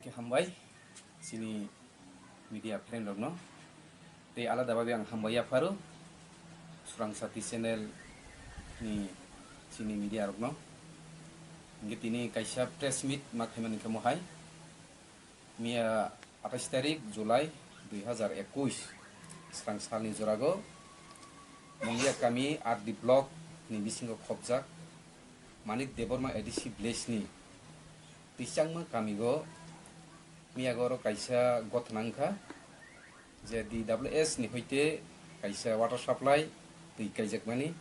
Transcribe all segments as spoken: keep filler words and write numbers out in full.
Khe hambai chini media friend rokno. Tei alada babe ang hambai yapharo Surangsati channel ni chini media rokno. Hingke tini kaisa press meet ma khaimani khe mohai. Miya atais tarik July dui hazar ekuis Srang salni jorago Mungia kami R D block ni bisingo khopjak Manik Debbarma A D C village ni Twichangma kamigo miyago oro kaisa gothna wngkha je D W S ni hoite kaisa water supply twi kaijakmani.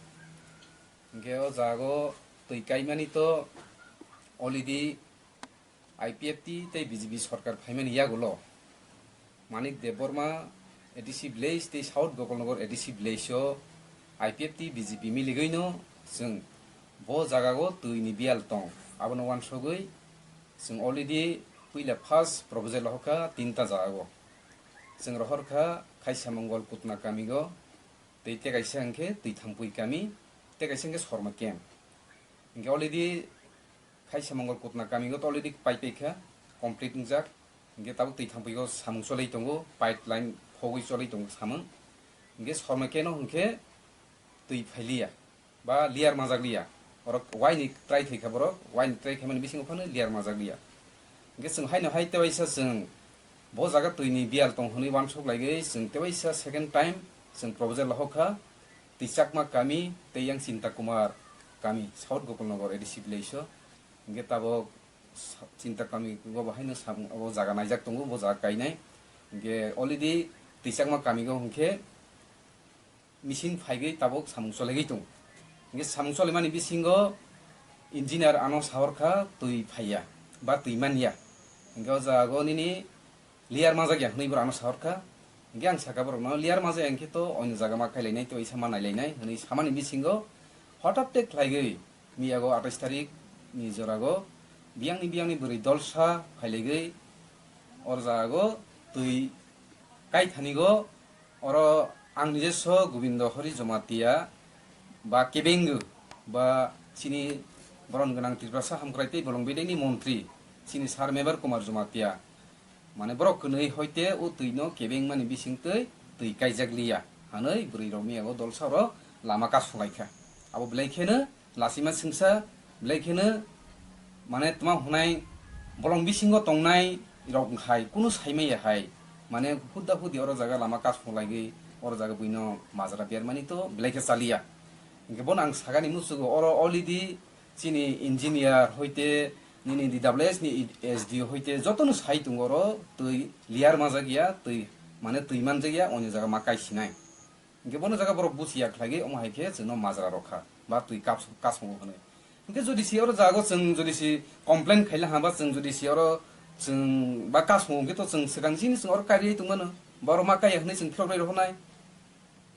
Hingke o jago twi kaimani to already I P F T tei B J P sorkar phaimani yagulo Manik Debbarma A D C village tei South Gopalnagar A D C village o I P F T B J P miligwino chwng bo jagao twi ni biyal tong, abono wansugwi chwng already puila first proposal hoka tinta jagao. Chwng rohorkha Khaisa Mongol Kutna kamigo, tei tekaisa hwnkhe Twithangpui kami, tekaisa hwnkhe Sorma camp. Hingke already Khaisa Mongol Kutna kamigo to already paipaikha, complete wngjak. Hingke tabuk Twithangpui o samung cholai tongo, pipeline khogwi cholai tongo samung. Hingke Sorma camp o hingke twi phailiya, ba layer majak liya. Borok waini try khaikha borok, waini try khaimani bisingo phano layer majak liya. Hingke chwng haino hai tewaisa chwng bo jaga twini biyal tong hwnwi wansuk laigwi chwng tewaisa second time chwng proposal lahokha Twichakma kami tei yang Chinta Kumar kami South Gopalnagar A D C village o. Hingke tabok sa-, Chinta kami go bo haino samung abo jaga naijak tongo, bo jaga kainai. Hingke already Twichakma kami go hingke machine phaigwi tabuk samung cholegwi tongo. Hingke samung cholemani bisingo engineer ano sahorkha twi phaiya ba twi manya. Hingke o jago nini layer majak ya hwnwi borok ano sahorkha. Hingke ang sakha borokno layer majak ya hingke to onyo jaga ma khailainai tei waisa ma nailainai hwnwi samani bisingo hothatte khlaigwi miyago atais tarik ni jorago biyangni biyangni bwrwi dolsa phailaigwi or jago twi kaithanigo Oro ang nijeso Gobindo Hari Jamatia ba kebengw ba chini boron gwnang Tiprasa hamkrai tei bolong bedeini montri chini sir Mebar Kumar Jamatia mane borok kwnwi hoite o twi no kebeng mani bising twi twi kaijak liya hanwi bwrwi rok miyago dolsa oro lama kasulaikha. Abo belai kheno Lasima singsa belai kheno mane tma hwnai bolong bisingo tongnai rok hai kunu saimaya hai mane hudda hudi oro jaga lama kasmung laigwi oro jaga buino majra bermani to belai khe chaliya. Hingke bono ang sagani musugo oro already chini engineer hoite nini D W S ni S D O hoite jotono sai tongo oro twi layer majak ya twi mane twi manjak ya onyo jaga ma kaisinai. Hingke bono jaga borok buchiya khlaigwi omo hai khe chwngno majra rokha ba twi kaps-, kasmung hwnwi. Hingke jodi si oro jago chwng jodi si complain khaila hwnba chwng jodi si oro chwng ba kasmung hwnkhe to chwng swkang chini chwng oro kariwi tongmano. Borok ma kaiya hwnwi chwng phirok rwi rohornai.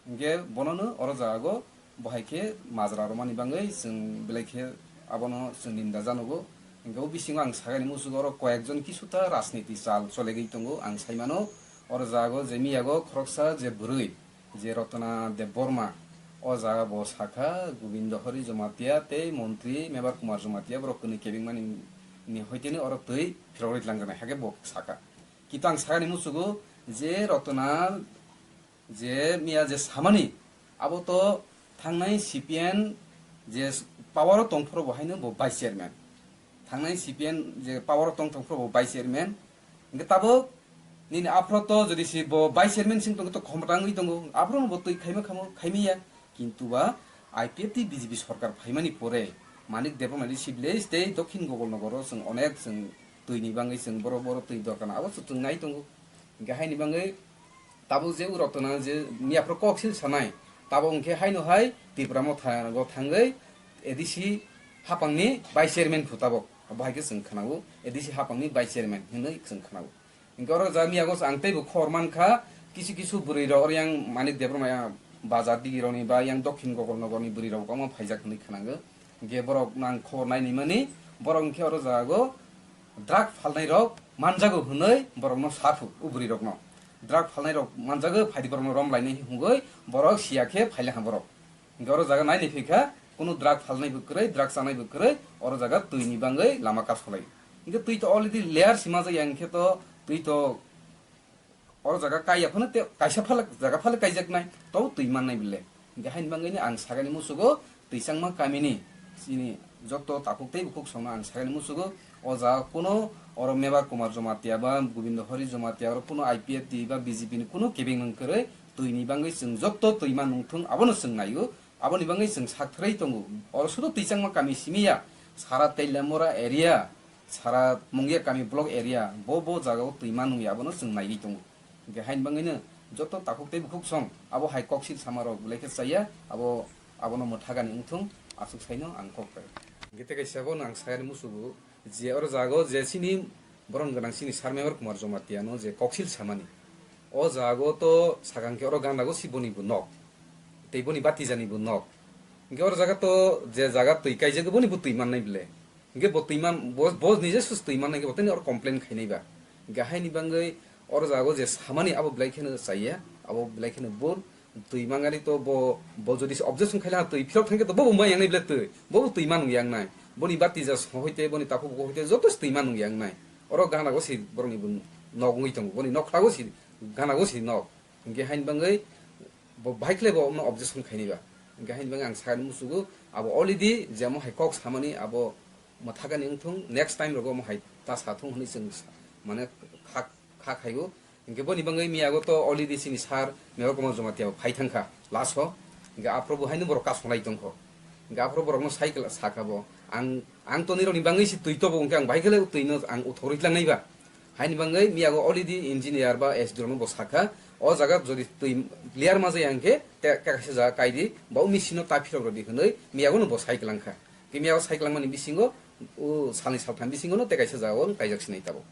Hingke bonono oro jago bo hai khe majra romani bangwi chwng belai khe abono chwng ninda janogo. Hingke o bisingo ang sakani musugo oro koyekjon kisuta rajniti chal cholegwi tongo ang saimano. Oro jago je miyago khoroksa je bwrwi je Rotna Debbarma, o jaga bo sakha Gobindo Hari Jamatia tei montri Mebar Kumar Jamatia borok kwnwi kebengmani ni hoiteni oro twi phirogwi tlangjaknai hakhe bo sakha. Kintu ang sakani musugo je Rotna je miya je samani abo to thangnai C P M je power o tongphuru bo haino bo vice chairman. Thangnai C P M je power o tong tongphuru bo vice chairman. Hingke tabuk nini aphuru to jodi si bo vice chairman sing tongo to khomotang wngwi tongo. Aphuru no bo twi khaima khamo khaimiya. Kintu ba I P F T B J P sorkar phaimani pore Manik Debbarma D C village tei Dokhin Gopalnagar o chwng onek chwng twi ni bangwi chwng boro boro twi dorkar na abo chwng nai tongo. Hingke haini bangwi tabuk je u Rotna je miyaphuru kok sil sanai, tabuk hingke haino hai Tipra Motha go thangwi A D C hapangni vice chairman phu tabuk. Abo hai khe chwng khwnao A D C hapangni vice chairman hinwi chwng khwnao. Hingke oro ja miyago ang teibo khobor mankha, kisu kisu bwrwi rok oro yang Manik Debbarma bazar digi rokni ba yang Dokhin Gopalnagar ni bwrwi rok omo phaijak hinwi khwnango. Hingke borok nang khobor nainwi mani, borok hingke oro jago drug phalnai rok manjago hwnwi borokno saphu, o bwrwi rokno. Drug phalnai rok manjago, phaidi borokno rom lainai hwnwi borok siya khe phailakha borok. Hingke oro jaga nainwi phaikha, kunu drug phalnai bo kwrwi, drug chanai bo kwrwi, oro jaga twi ni bangwi lama kasolai. Hingke twi to already layer sima jak ya, hingke to twi to oro jaga kaiya phano te kaisa phalak jaga phalak kaijaknai, to twi mannai bile. Hingke haini bagwi ang sagani musugo twi changma kamini chini joto takhuk tei bukhuk songno ang sagani musugo, o jaga kuno oro Mebar Kumar Jomatia ba Gobindo Hari Jomatia oro kuno I P F T ba B J P ni kuno kebeng nang kwrwi, twi ni bagwi chwng joto twi man nung thung abono chwng naio. Aboni bagwi chwng sak thrai tongo. Oro sudo twi changma kami simi ya, sara Teliamura area, sara Mungia kami block area, bo bo jagao twi man nung ya, abono chwng naiwi tongo. Hingke haini bagwino joto takhuk tei bukhuk song abo hai koksil samarok belai khe chaya, abo, abono mwthagani wngthung, aswk saino ang kok pai. Hingke tei kaisa bono ang sayani musugo, je oro jago je chini boron gwnang chini Sir Mebar Kumar Jomatia no je koksil samani, o jago to sakang khe oro ganago si boni bo nok, tei boni batijani bo nok. Hingke oro jaga to je jaga twi kaijak boni bo twi mannai bile. Hingke bo twi man, bo, bo nije sus twi mannai khe bo tini oro complain khainai ba. Hingke haini bagwi oro jago je samani abo belai kheno chaya, abo belai kheno bur. Twi mangani to bo, bo jodi se objection khaila twi phirok thangkhe to bo bo mai yangnai bile twi. Bo bo twi manung yangnai. Boni bati ja song hoite, boni takhuk bukhuk hoite joto se twi manung yangnai. Oro gana go si borokni bo nok wngwi tongo. Boni nok khlago si, gana go si nok. Hingke haini bagwi bo bahai khlai bo objection khaini ba. Hingke haini bagwi ang sakani musugo abo already jemo hai kok samani abo mwthagani wngthung, next time rogo omo hai ta sathung hwnwi chwng sa-, mane kha, kha khaio. Hingke boni bagwi miyago to already chini sir Mebar Kumar Jomatia bo phai thangkha last o. Hingke aphuru bo haino borok kasonglai tongkho. Hingke aphuru borokno cycle sakha bo. Ang, ang tonwi rokni bagwi se twi tobo hingke ang bahai khe le twi no ang uthorwi tlangnai ba. Haini bagwi miyago already engineer ba S D rokno bo sakha. O jaga jodi twi clear ma jaya hingke te, te kaisa jaga kaidi, bo machine no ta phirok rwdi hwnwi miyago no bo cycle langkha. Tei miyago cycle langmani bisingo, o salni saltham bisingo no te kaisa jaga o kaijak sinai tabuk.